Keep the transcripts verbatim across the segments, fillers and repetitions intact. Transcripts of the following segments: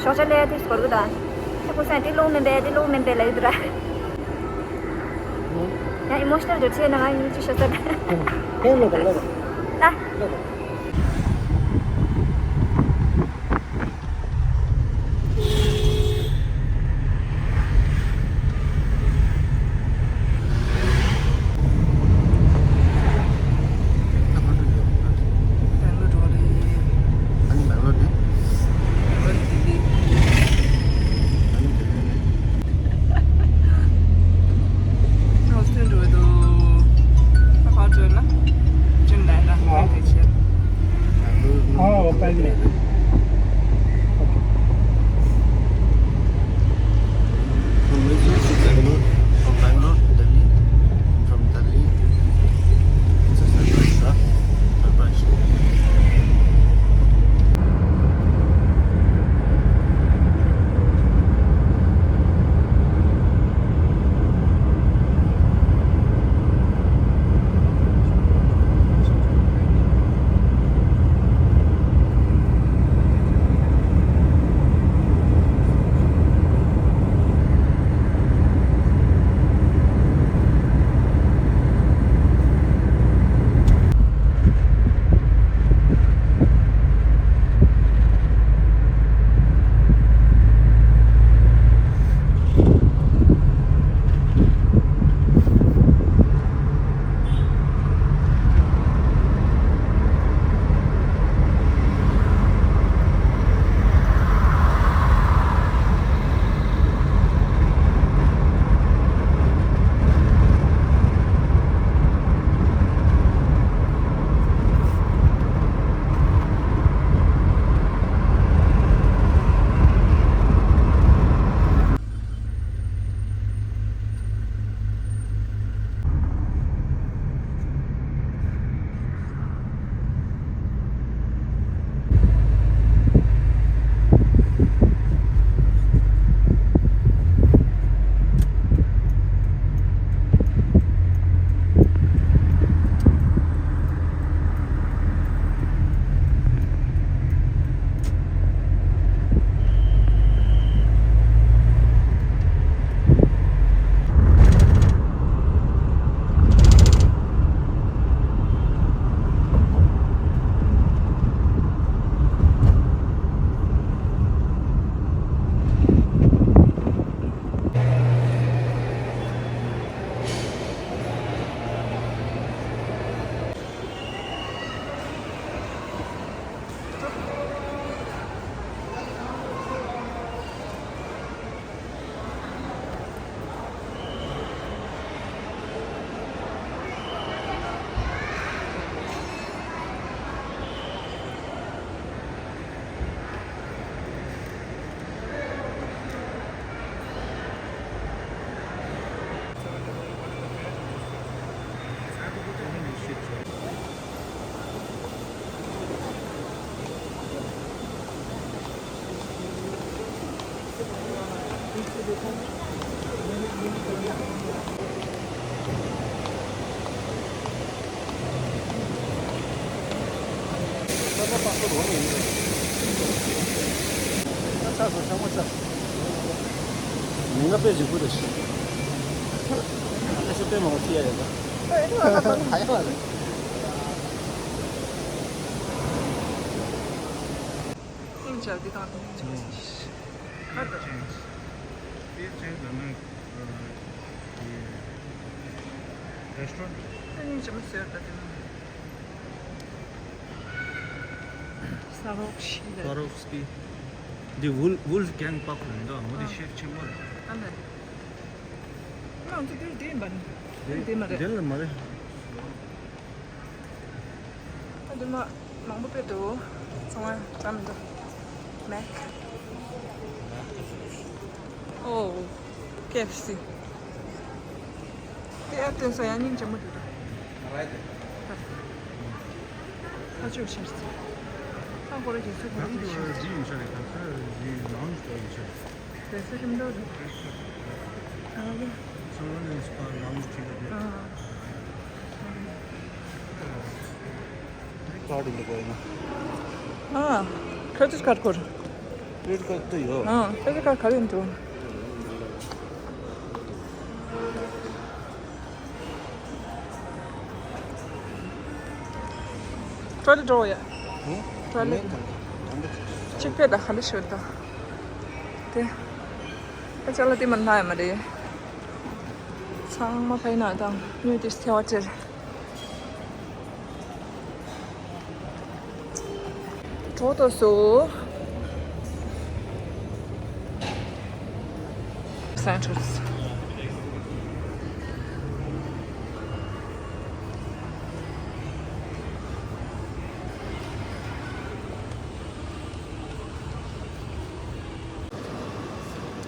ཅོག་ཅོག་ལས་དེ་སྐོར་གི་ད། ཁྱེད་ཀུན་སེམས་དེ་ལོག་མིན་པས་དེ་ལོག་མིན་པས་ལབ་ཡོད་ར། ཡང་ཨི་མོ་ཤི་ནལ་འགྱུར་ཆེ་ན་ང་གཉིས་ཀྱི་ཤོད་ས་ད། ཧེ་ལོ་ད་ལོ་ད། ད། ལོ་ད། From Mysore to Bangalore, from Bangalore to Delhi, from Delhi, it's a surprise, huh? Surprise. མིང་ལ་དཔེ་ཞིག་པོ་རེད། ཨ་ཤེ་དཔེ་མང་པོ་ཐི་ཡ་ཡོད་ད། ཨེ་ཁ་ཡ་ལ་རེད། ཨིན་ཅག་འདི་དང་དེ་ནས་ཅག་ཅིག་ཁར་ད། Change. Please change the name. Restaurant. ཨ་ནི་ཅི་མ་ཟེར་ད་དེ་ནི། Swarovski. Swarovski. འདི་Wolf- Wolfgang Puck ལ་འདུག་འོ་དེ་ཨ། ཤེབ་ཆེན་པོ་རེད། ཨ་ནི། ང་ཚོ་དེ་དེ་ཡིན་པ་ནི། དེ་དེ་མ་རེད། དེ་ལ་མ་རེད། ཨ་དེ་མ་མང་པོ་དཔེ་འདུག་ཚོང་བ་འདྲ་མི་འདུག Mac. Oh, K F C. དེ་ཨ་སྟོན་ས་ཡང་སྙིང་རྗེ་མོ་འདུག་ད་ཅོ་ཤར་སི། ཨ་ཁོ་ར་རྒྱལ་ས་ཁོ་ར་རྒྱལ་ས་ཤར་སི། ཇི་ཡིན་ཤ་རེད། ད་ས་ཇི་ལའུན་ཇི་ལྟ་བུ་ཡིན་ཤ་རེད། རྒྱལ་ས་ཁྱིམ་བདག་རེད། ཨ་ལ། Salon and Spa Lounge ཅིག་ལ་རེད། ཨ། ཁ་ཌི་འདི་དགོས་ཡིན་ན། ཨ། Credit card དགོས་རེད། ཀེ་རེ་ཌིཊ་ཀཱཌ་ད་ཡོད། ཨ། ཀེ་རེ་ཌིཊ་ཀཱཌ་ག་རེ་འདུག་ཊོའི་ལེཊ་འགྲོ་ཡ། ཧུམ། ཊོའི་ལེཊ། ད་ལྟ་ད་ལྟ་ཅིག་ཕེབས་དང་ག་འདྲ་ཞིག་འདུག་དེ། ཨ་ཅག་ལ་དེ་མ་ལྷག་ཡ་མ་རེད། ཚང་མ་ཕ་ཡི་ན་དང་དངུལ་དེ་ཐལ་བ་སྤྲད། གྲོགས་དོ་སོ། སེན་ཊར།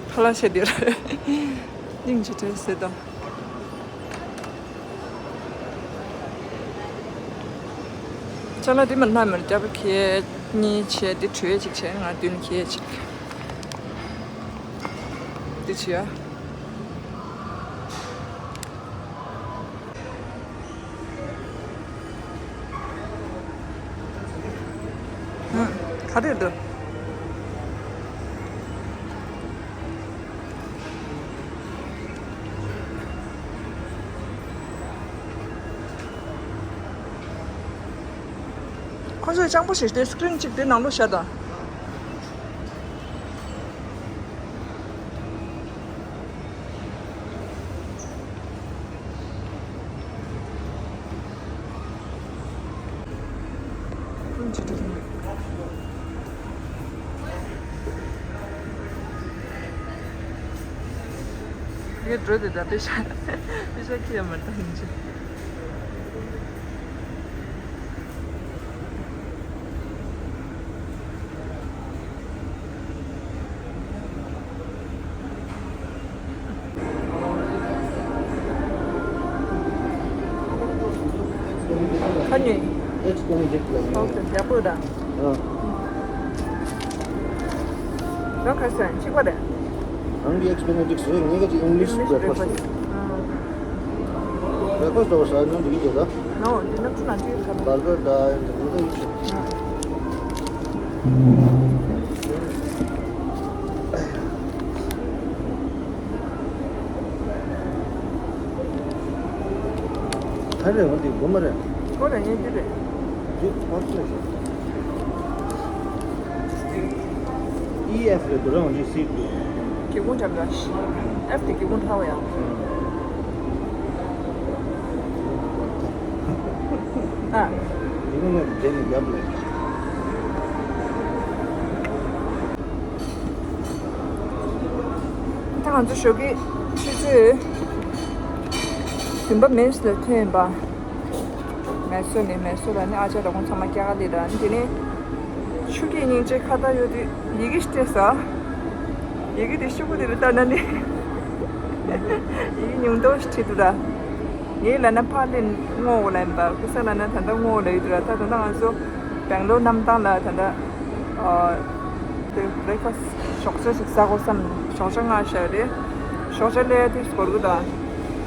ཁ་ལག་བྱས་འདིར་སྙིང་རྗེ་བྲལ་ཟེར་དང་། ཅ་ལག་འདི་མ་ལྷག་མེར་རྒྱབ་ཁྱེར་གཉིས་བྱས་འདི་བྲོས་ཅིག་བྱས་ང་མདུན་ཁྱེར་ཅིག་འདི་བྱས། ག་རེ་འདུག་ཁོ་ཚོས་སྤྱང་པོ་ཞིག་དེ་སི་ཀི་རིན་གཅིག་དེ་ནང་ལོགས་བཞག་དང་། ངས་འགྲོ་དེ་ད་པེ་ཤ་པེ་ཤ་ཁྱི་ཡ་མ་ད་ཡིན་ཅི། ཁ་ཉོན། ཨེག་སི་ཀོ་ནི་ཇེག་ལ་ཉོན། ཨོ་ཁེ། ཡག་པོ་རེད། ཨ། ད་ཁ་སང་གཅིག་པ་རེད། རང་གི་ཨེག་སི་ཀོ་ནི་ཇེག་རེད། ངེད་ཀྱི་ཨིང་ལིཤ་བྷི་རེག་ཕ་སི། ཨ། བྷི་རེག་ཕ་སི་འདྲ་བོ་ཟ་ནམ་དུ་ཡིན་དེ་ད། ནོ། དེ་ནམ་ཆུ་ནང་ཅིག་ཁ། བར་གར་ད་ཡིན་དེ་ད་ཡིན། ཨ། ག་རེ་འོ་འདི་སྒོ་མ་རེད། ཁོ་རང་ཉིད་འདི་རེད། འདི་ཁོ་ཚོས་ཨི་ཨེཕ་རེད་འདུག་རང་འདི་སི་འདུག་སྒེའུ་ཁུང་འགྲམ་ར། ཨེཕ་དེ་སྒེའུ་ཁུང་ཐག་པ་ཡ། ཨ། འདི་ནི་ངས་འདྲེན་ནས་རྒྱབ་ལ། ད་ང་ཚོ་ཞོགས་ཀའི་ཆུ་ཚོད་བདུན་པ་མིན་ཙམ་ལ་ཐོན་ཡིན་པ། མེ་སོ་ནས་མེ་སོ་ལ་ནི་ཨ་ཅག་དང་ཁོང་ཚང་མ་སྐྱ་ཀ་ལི་ར་ནི་དེ་ནས་ཆུ་སྐྱེས་སྙིང་རྗེ་ཁ་བཏགས་ཡོད་དུས་ཡི་གེ་སྤྲད་ས། ཡི་གེ་དེ་ཤོག་གུ་དེ་ལ་བལྟས་ན་ནི་ཡི་གེ་ཉུང་མཐོ་ཞིག་བྲིས་འདུག་ར། ངས་ལབ་ན་ཕར་ལ་སྔོ་བོ་ལ་ཡིན་པ། ཁོ་ས་ལབ་ན་ད་ལྟ་སྔོ་བོ་ལ་ཡོད་དུས་ར། ད་ད་ལྟ་ང་ཚོ་སྦེང་ལོར་གནམ་ཐང་ལ་ད་ལྟ་ཨ་དེ་བྷི་རེག་ཕ་སི་ཞོགས་ཇ་ཞིག་ཟ་དགོས་བསམ། ཞོགས་ཇ་ང་ཤ་རེད། ཞོགས་ཇ་ལས་དུས་སྐོར་གི་ད་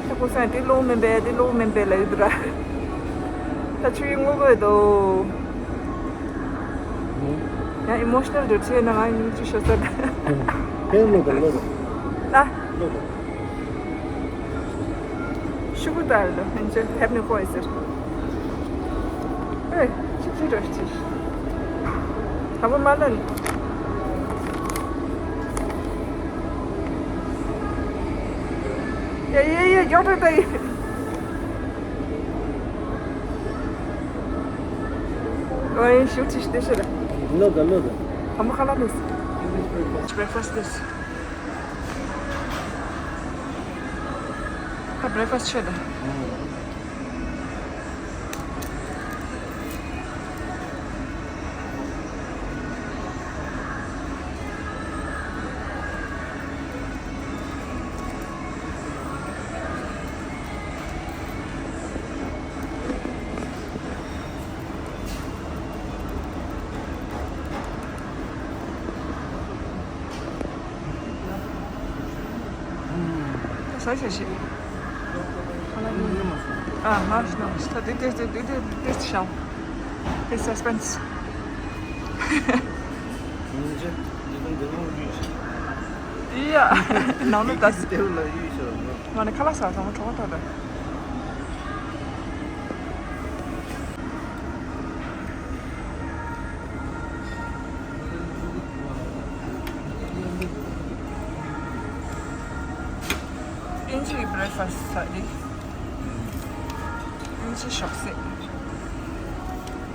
ད་ཁོ་ས་དེ་ལོ་མིན་པས་དེ་ལོ་མིན་པས་ལ་ཡོད་དུས་ར། ད་ཆུ་ཡི་སྔོ་དགོས་དོ། ཡང་ཨི་མོ་ཤི་ནལ་འགྲོ་ཆེ་ན་ང་ཡིན་ཅི་ཤོད་ས་ད། ཧེ་ལོ་ད་ལོ་ད། ད་ལོ་ད། ཤུ་གུ་ལྟར་དུ་ཧན་ཅེ་ཐེབས་ནས་ཁོ་ཡི་ཟེར། ཨེ། ཅི་ཅི་འདྲ་ཅི། ད་པོ་མ་ལན། ཡ་ཡ་ཡ་མགྱོགས་དྲགས་ད་ཡི། ཨོ་ཡིན་ཤུགས་ཅི་ཞིག་དེ་ཤི་ར། ལོ་ད་ལོ་ད། ད་པོ་ཁ་ལ་ནས། Breakfast this. ད་བྷི་རེག་ཕ་སི་ཆོད་དང་། ཟ་ཞེས་ཞེས། ཨ་མ་ཤི་ནོ་ཤི་ད་དེ་དེ་དེ་དེ་དེ་དེ་ཤང་། དེ་སི་པེན་སི། ཡ། ནང་ལ་ད་སི་ཏེ་ལ་ཡུལ་ཤོར་ནོ། ང་ནི་ཁ་ལག་ཟ་ཚང་མ་གྲོགས་ཐོག་ད། ཨིན་ཇིའི་བྷི་རེག་ཕ་སི་ཟ་དེ། ཨིན་ཇིའི་ཞོགས་ཟས།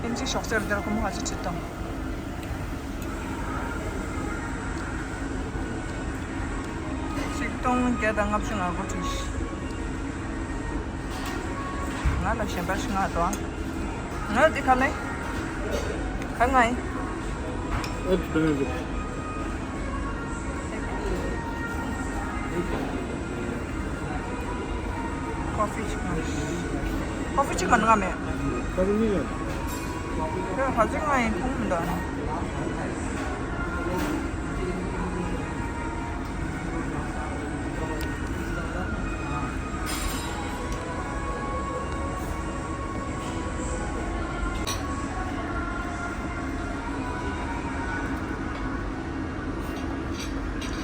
ཨིན་ཇིའི་ཞོགས་ཟས་ལ་དེར་སྒོར་མོ་ཁ་ཤས་ཁྲིད་དང་། ཆིག་སྟོང་བརྒྱ་དང་ལྔ་བཅུ་ང་དགུ་བྲིས། ང་ལ་གཞན་པ་ཞིག་མངགས་དང་། ང་འདི་ག་ལེ། ག་ང་ཡིན། ཀོ་ཧྥི་ཅིག་མ། ཀོ་ཧྥི་ཅིག་མ་ང་མེད། ཀོ་ཧྥི་གཉིས་ཡོད། དེ་ཧ་ཅང་ང་ཡིན་ཁུངས་མི་འདུག་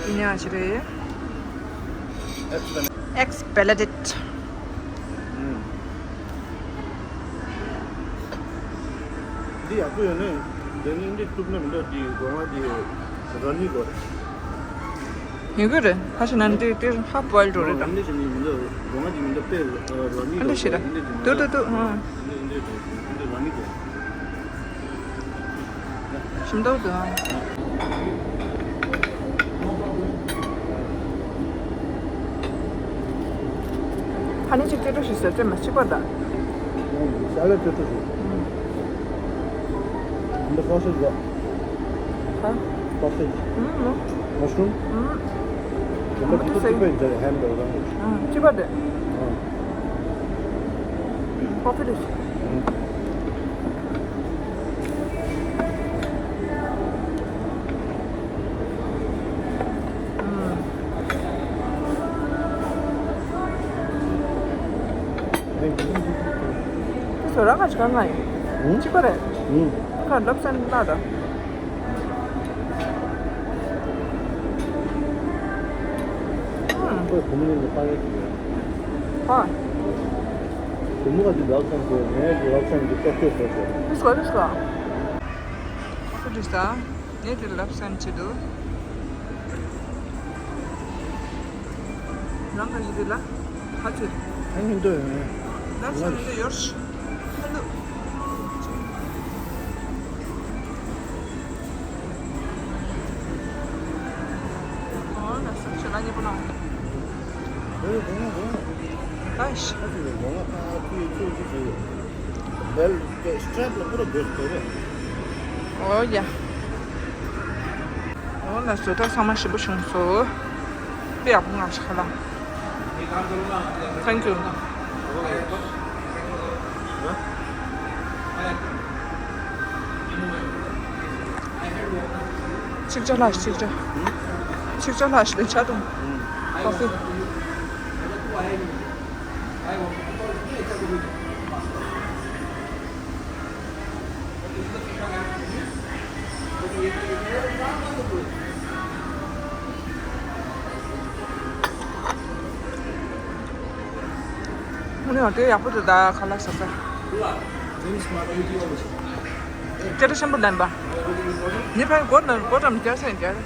ཡིན་ཡང་ཞིག་རེད། Eggs Benedict། འདི་ཡག་པོ་ཡོད་ནི། འདི་ནི་འདི་གཏུབ་ན་མི་འདུག་འདི་སྒོ་ང་འདི་ར་ནི་དགོས་རེད། ཡིན་གྱི་རེད། ཁ་ཤས་ན་འདི་འདི་ཧ་པོ་ཨིལ་འགྲོ་རེད་ད། འདི་ཞིག་ནི་མི་འདུག་སྒོ་ང་འདི་མི་འདུག་དཔེ་ར་ནི་ཨ་འདི་ཞིག་རེད། འདི་འདི་འདུག་འདུག་འདུག་ཨ། འདི་འདི་འདི་ར་ནི་དགོས། ཞིམ་མདོག་འདུག་ཨ། ཧ་ནི་ཅིག་ཏེ་ཏོ་ཞིག་ཟེར་ཙེ་མ་གཅིག་པར་ད། ཟ་ལེ་ཏེ་ཏོ་ཞིག་འདི་ཧྥོ་སེ་ཇི་ལ། ཧ། ཧྥོ་སེ་ཇི། ཨུམ། མ་ཤུ་རུམ། ཨུམ། འདི་ཧྥོ་སེ་ཇི་པའི་འདི་ཧེམ་བྷར་གར་རང་གི། ཨུམ། གཅིག་པར་ད། ཨུམ། ཧྥོ་སེ་ཇི། ཨུམ། ཁྱེད་ཚོ་རང་ག་ཅི་གང་ང་ཡིན། ཨུ། གཅིག་པ་རེད། ཨུ། ཁ་ལབ་སན་ལ་ད། ཁོས་བུ་མོ་ནི་ཕ་གི་ཧ། བུ་མོ་ག་ཅི་ལབ་སན་ཁོས་ངས་ལབ་སན་གི་ཏོག་ཏོག་ཏོག་ཏོག་ཁོ་དྲིས་ད། ངས་དེ་ལབ་སན་བྱེད་དུ། རང་ག་ཡིན་དེ་ལ། ཧ་ཅི། ཨ་ནི་འདོད་ཡོད། ལབ་སན་འདི་ཡོར་ཤི། ཧ་ལུ། ཨོ་ན་སུ་ཆུ་ལ་ཉེ་པོ་ན། ཨེ་དགོངས་དགོངས། ཨ་ཤི། ཨ་ཅི་དགོངས་ཨ་ཁུ་ཡི་ཚོད་ཅི་བྱེད། བེལ་སི་ཊེབ་ལ་པུ་ར་བེལ་སི་ཊེབ་རེད། ཨོ་ཡ། ཨོ་ན་བཟོ་ལྟ་ཚང་མ་ཞིམ་པོ་བྱུང་སོང་། དཔེ་ཡག་པོ་མངགས་ཤག་ལ། Thank you. ཆིག་ཆ་ལྷག་ཆིག་ཆ། ཆིག་ཆ་ལྷག་ལས་ཆ་དང་། ཀོ་ཧྥི། ཨ་ནི་དེ་ཡག་པོ་འདུག་ད་ཁ་ལག་ཟ་ས། སྐད་ཆ་ཆེན་པོ་ལན་པ། ནི་ཕན་གོ་ན་གོ་ཀྲམ་རྒྱག་ས་རྒྱག་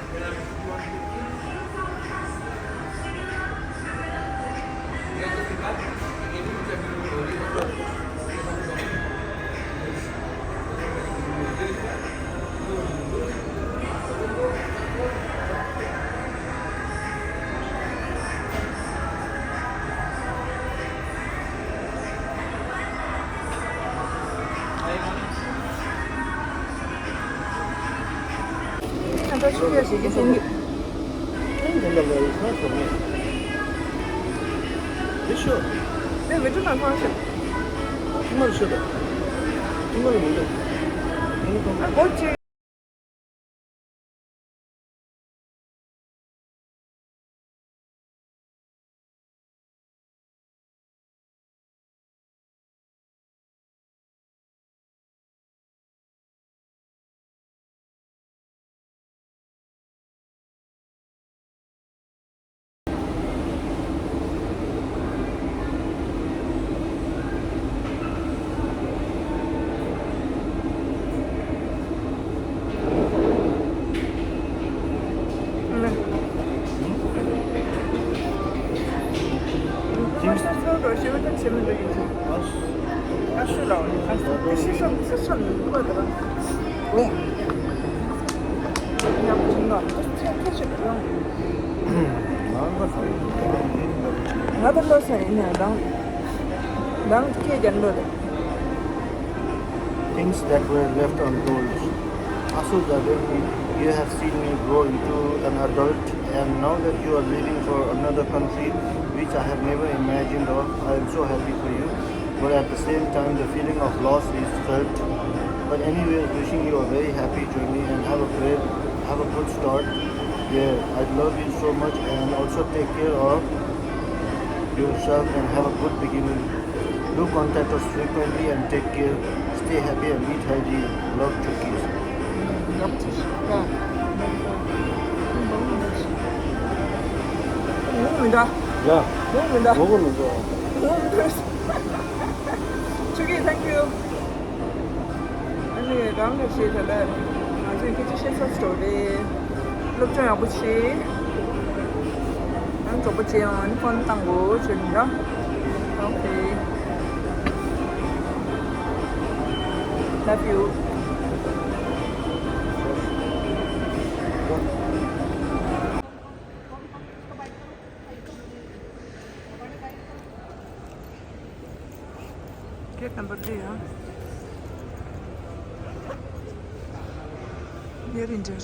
རོ་ཞེ་བོ་ད་བྱེད་མི་འདུག་ཡིན་ཅིང་། ཨ་ཤུ་ལའོ་ནི་ཨ་ཤུ་ཤི་ཤོམ་ཤི་ཤོམ་ནི་ལུག་པ་དང་། ཨོ། ཉམས་ཆུང་ལ་ད་ཚད་ཁ་ཤས་རང་། ང་ད་ལོ་ས་ཡིན་ནས་རང་། རང་སྐད་རྒྱན་ལོ་རེད། Things that were left untold. Ashu Gabe, you have seen me grow into an adult, and now that you are leaving for another country, which I have never imagined of, I am so happy for you. But at the same time, the feeling of loss is felt. But anyways, wishing you a very happy journey and have a great, have a good start. Yeah, I love you so much, and also take care of yourself and have a good beginning. Do contact us frequently and take care. Stay happy and eat healthy. Love, Chucky. ཡ། ངོ་མི་འདྲ། ངོ་མི་འདྲ། ངོ་མི་འདྲ། ངོ་མི་འདྲ། ཆུ་གི། Thank you. ཨ་ནི་རང་གི་ཞེས་བྱ་ལ་ང་ཚོས་སྐད་ཆ་བཤད་ས་སོ་རེད། སློབ་སྦྱོང་ཡག་པོ་བྱེད། ཨ་ནི་གྲོགས་པོ་བྱེད་ཡང་ཨ་ནི་ཕོན་བཏང་དགོས་བྱོས་ནི་འདྲ། Okay. Love you. Gate number three, huh? Here in there.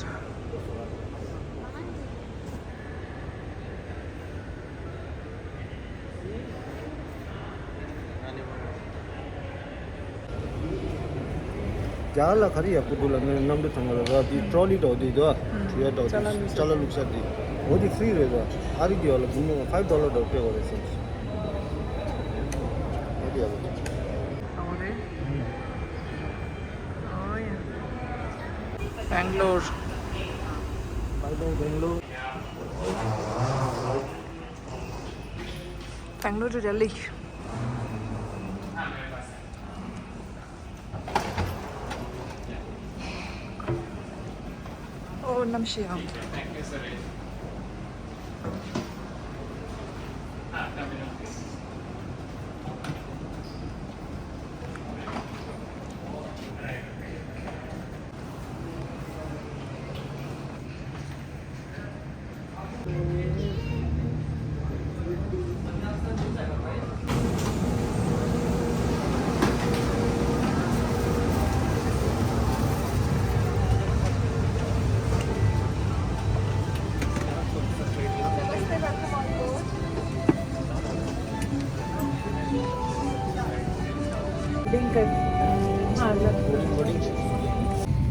རྒྱ་གར་ལ་ག་རེ་ཡག་པོ་འདུག་ལབ་ན། གནམ་གྲུ་ཐང་ལ་ར་དེ་ཊོ་ལི་འདྲ་བོ་དེ་འདུག་ཨ། ཨུམ། ཁྲུས་ཡ་འདྲ་བོ་ཅ་ལག་བླུགས་ས། ཅ་ལག་བླུགས་ས་དེ། འོ་དེ་ཧྥི་རི་རེད་པ། ཨ་རི་གི་ཡོག་ལ་སྒོར་མོ་ཕའིབ་ཌོ་ལར་འདྲ་བོ་སྤྲད་དགོས་རེད་བསམ་སོང་། འོ་དེ་ཡག་པོ་འདུག་འོ་རེད། འོ་ཡ། Bangalore. Bye bye Bangalore. Bangalore to Delhi. ཨོ། གནམ་གཤིས་ཡང་།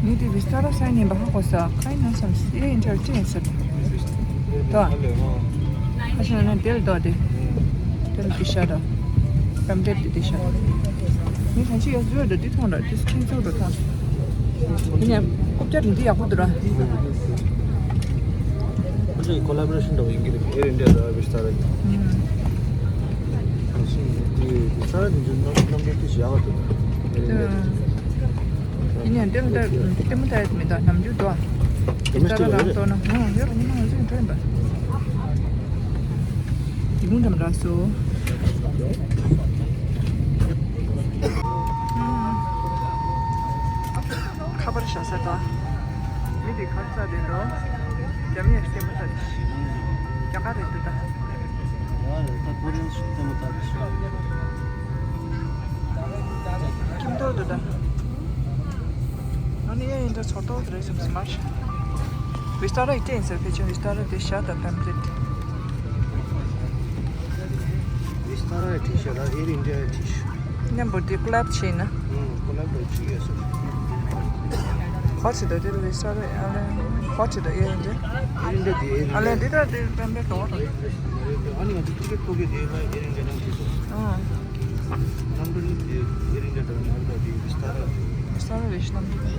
ངས་དེ་བི་སྟ་ར་སའིན་ཡིན་པ་ཧ་གོ་ས། ཁ་ཡིན་ན་བསམ་སི་ཨེ་ཨིན་ཊར་ཅེ་ཨིན་ཟེར། ད་ཁ་ཤས་ན་དེ་ལ་དོ་དེ། དེ་ལ་དེ་ཤ་དང་། པམ་ཕླེ་ཊི་དེ་དེ་ཤ་དང་། ངས་གང་ཅི་ཡག་བཟོས་འདུག་འདི་མཐོང་ར། དེ་སྐྱིན་ཚོགས་འགྲོ་མཐོང་། དེ་ནས་རྐུབ་བཀྱག་འདི་ཡག་པོ་འདུག་ར། ཁོ་ཚོའི་ཀོ་ལ་བོ་རེ་ཤན་འདྲ་བོ་ཡིན་གྱི་རེད། ཨེར་ཨིན་ཌི་ཡ་དང་བི་སྟ་ར་གི། ཨུམ། ཨ་ཤི་དེ་བི་སྟ་ར་དེ་ཚོའི་རྣམ་རྣམ་འགྱུར་དེ་ཞེ་དྲག་འདུག་ཨེར་ཨིན་ཌི་ཡ་དེ། དེ་ནས་འདི་ལ་ལྟ་ལྟད་མོ་ལྟ་ཡ་མི་འདུག་རྣམ་འགྱུར་འདུག་བི་སྟ་ར་རང་གཏོར་ན། ཨང་། ཡོད་རེད། ཉི་མ་ང་ཚོ་ཡིན་འགྲོ་ཡིན་པ། དེ་ཀུན་འགྲམ་རག་སོ། ཁ་པར་བཞག་ས་དང་། མི་དེ་ག་རེ་ལྟ་བསྡད་འགྲོ། རྒྱ་མི་ཡ་ལྟད་མོ་ལྟ་དེ། རྒྱ་གར་རེད་འདུག་ད། ཡ་རེད། ད་ཀོ་རི་ཡན་ཞིག་ལྟད་མོ་ལྟ་དེ། ཁྱིམ་ཐོག་ཏུ་ད། ཨ་ནི་ཡ་ཡིན་ད་ཚོར་ཏོག་རེད་བསམ་སོང་མར། བི་སྟ་ར་ཡི་སྟེང་ཟེར། ཕལ་ཆེར་བི་སྟ་ར་དེ་ཤ་དང་པམ་ཕླེ་ཊི། བི་སྟ་ར་ཡི་ཁྲིད་ཤག་ལ་ཨེར་ཨིན་ཌི་ཡ་ཡི་ཁྲིད་ཤག་མཉམ་པོ་དེ་ཀོ་ལེབ་བྱས་ན། ཨུམ། ཀོ་ལེབ་འདྲ་བྱེད་ཡོད་ས་རེད། ག་རེ་བྱེད་འདུག་དེ་བི་སྟ་ར་ཨ་ལན། ག་རེ་བྱེད་འདུག་ཨེར་ཨིན་ཌི་ཡ། ཨེར་ཨིན་ཌི་ཡ་དེ་ཨེར་ཨ་ལན་ཨིན་ཌི་ཡ། དེ་ལྟར་དེ་པམ་ཕླེ་ཊི་འགྲོ་བ་རེད། ཨ་ནི་ང་ཚོ་ཊི་ཀེ་ཊི་ཐོག་གི་དེ་ལ་ཨེར་ཨིན་ཌི་ཡ་ནང་བྲིས་སོང་། ཨང་། གནམ་གྲུ་གཉིས་དེ་ཨེར་ཨིན་ཌི་ཡ་དང་མཉམ་དུ་དེ་བི་སྟ་ར། བི་སྟ་ར་རེད་ཤག་གནམ་གྲུ།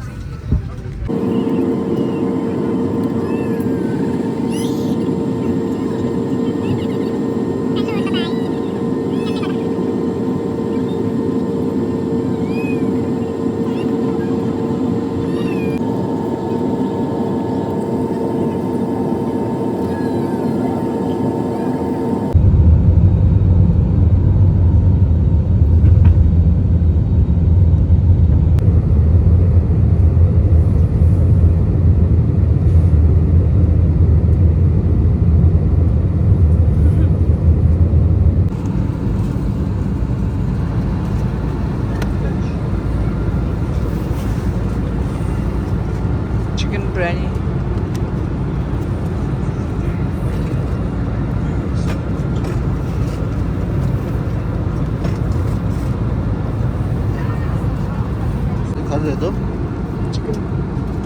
རེད་དོ།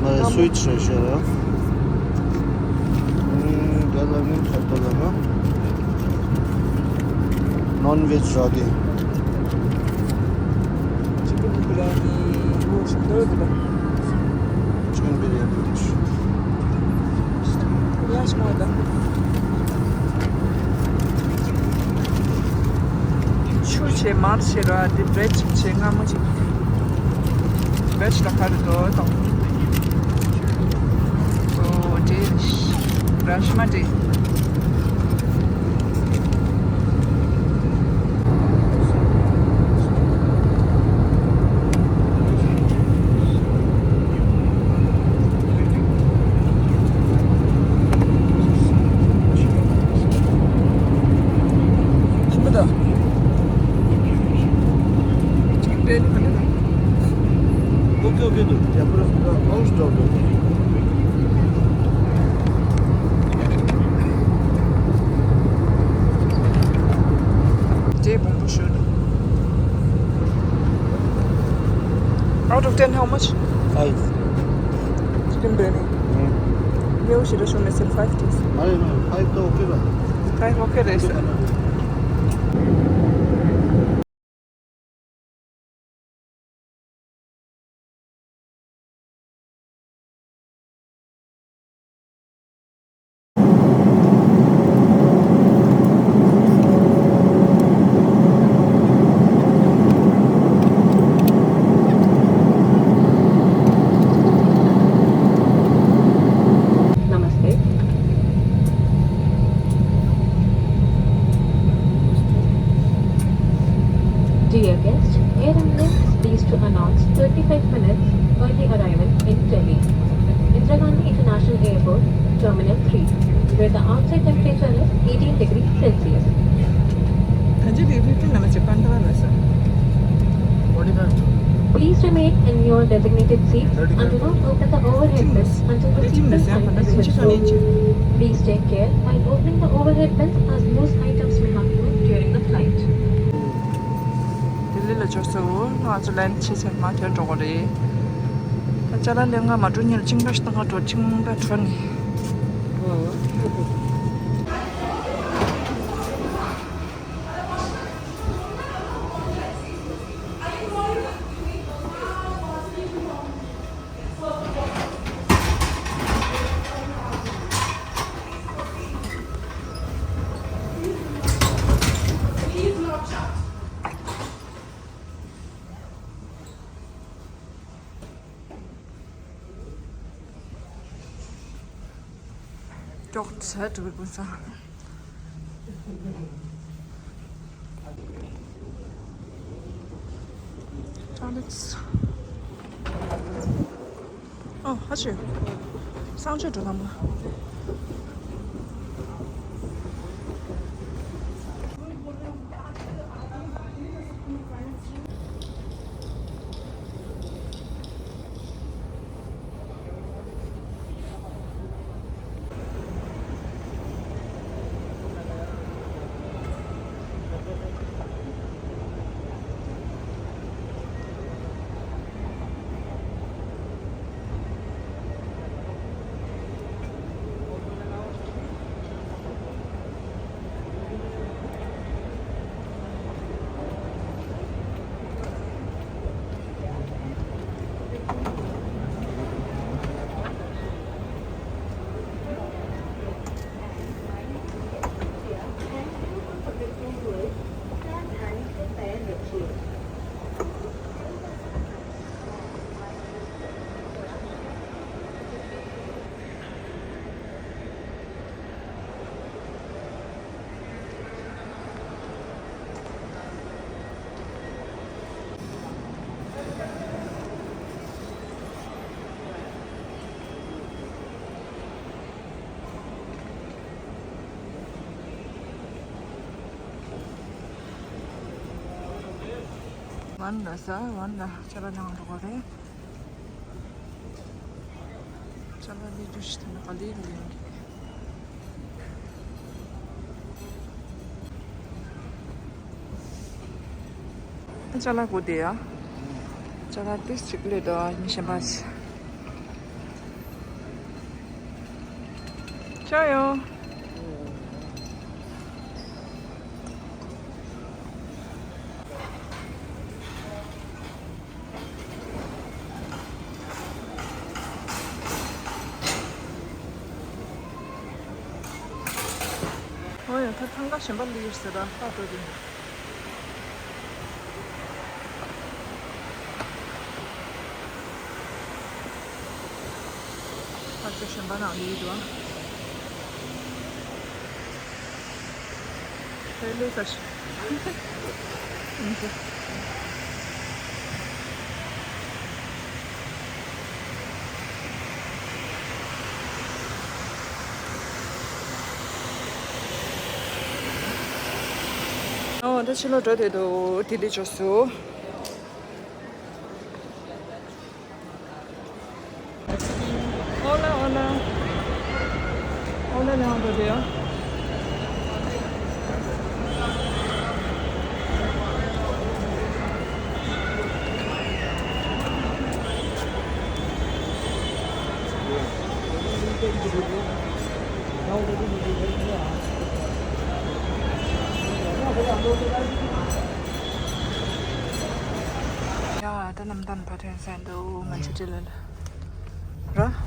ང་ལ་སུའི་ཊི་རེད་ཤོད་ར། ཨུམ། རྒྱ་ལ་ནི་ཁ་ཏོ་ལ་ན། ནོན་ཝེཇ་ར་དེ། ཅི་ཀན་བི་རི་ཡ་ནི་ཡོད་ཤིག་འདོད་དེ། ཅི་ཀན་བི་རི་ཡ་ནི་ཡོད་ཤིག་ཡ་ཤི་མོ་ད། ཆུ་ཆེ་མར་ཆེ་ར་དེ་བྲེད་ཆེ་ཆེ་སྔ་མོ་ཅིག་བེད་ལ་ཁ་རུ་དོ་དང་། ཨོ་དེ་ར་ཤི་མ་དེ། Okay, okay, dude. Yeah, but it's, uh, I'll stop it. Out of ten, how much? Five. Chicken biryani. Mm. Meal should have shown less than five, please. No, no, five to okay, right? Five okay, right? Namaste. Dear guests, Air India is pleased to announce thirty-five minutes early arrival in Delhi, Indira Gandhi International Airport, Terminal three, where the outside temperature is eighteen degrees Celsius. Please remain in your designated seats and do not open the overhead bins until the seatbelt sign is switched. Please take care while opening the overhead bins as loose items may not move during the flight. ལྡི་ལི་ལ་འབྱོར་སོང་། ང་ཚོ་ལན་ཆེ་ཚེ་མ་ཐེར་འགྲོ་གི་རེད། ད་ཅ་ལག་ལེན་ག་མ་འགྲོ་ཉིན་ལ་ཅིང་པ་ཞིག་བཏང་ག་འགྲོ། ཅིང་པ་འགྲོ་ནི། ཀྱོག་ཚད་འགྲོ་དགོས་ས། ཨོ་ཧ་ཆེ། གསང་སྤྱོད་འགྲོ་དང་པོ། ཝན་ལ་ས་ཝན་ལ་ཅ་ལག་ལེན་འགྲོ་གི་རེད། ཅ་ལག་ལེན་རྒྱུ་ཞིག་དེ་ནི་ག་ལེ་ལེན་གི། ཅ་ལག་གོ་དེ་ཡ། ཅ་ ད་ལྟ་ཏིས་ཅིག་ལས་དོ་མི་ཤེས་པ་ཞིག་ཅོ་ཡོ། ཨོ་ཡ། ད་ཐང་ག་གཞན་པ་ལུས་ཟེར་ད་ལྟ་འགྲོ་དུས། ཕར་ཚུར་གཞན་པ་ནང་ལུས་འདུག་ཨ། ཧེ་ལེ་ས་ཤི། ཨིན་ཇི། ཨོ་ད་ཕྱི་ལོགས་འགྲོ་བསྡད་འདུག་ལྡི་ལི་ཕྱོགས་སུ། Hola, hola. Hola, Leandro, tío. ཡ། ད་གནམ་ཐང་ཕ་ཐོན་ས་འདུག་ང་ཚོ་ཅི་ལ་ལ། ར།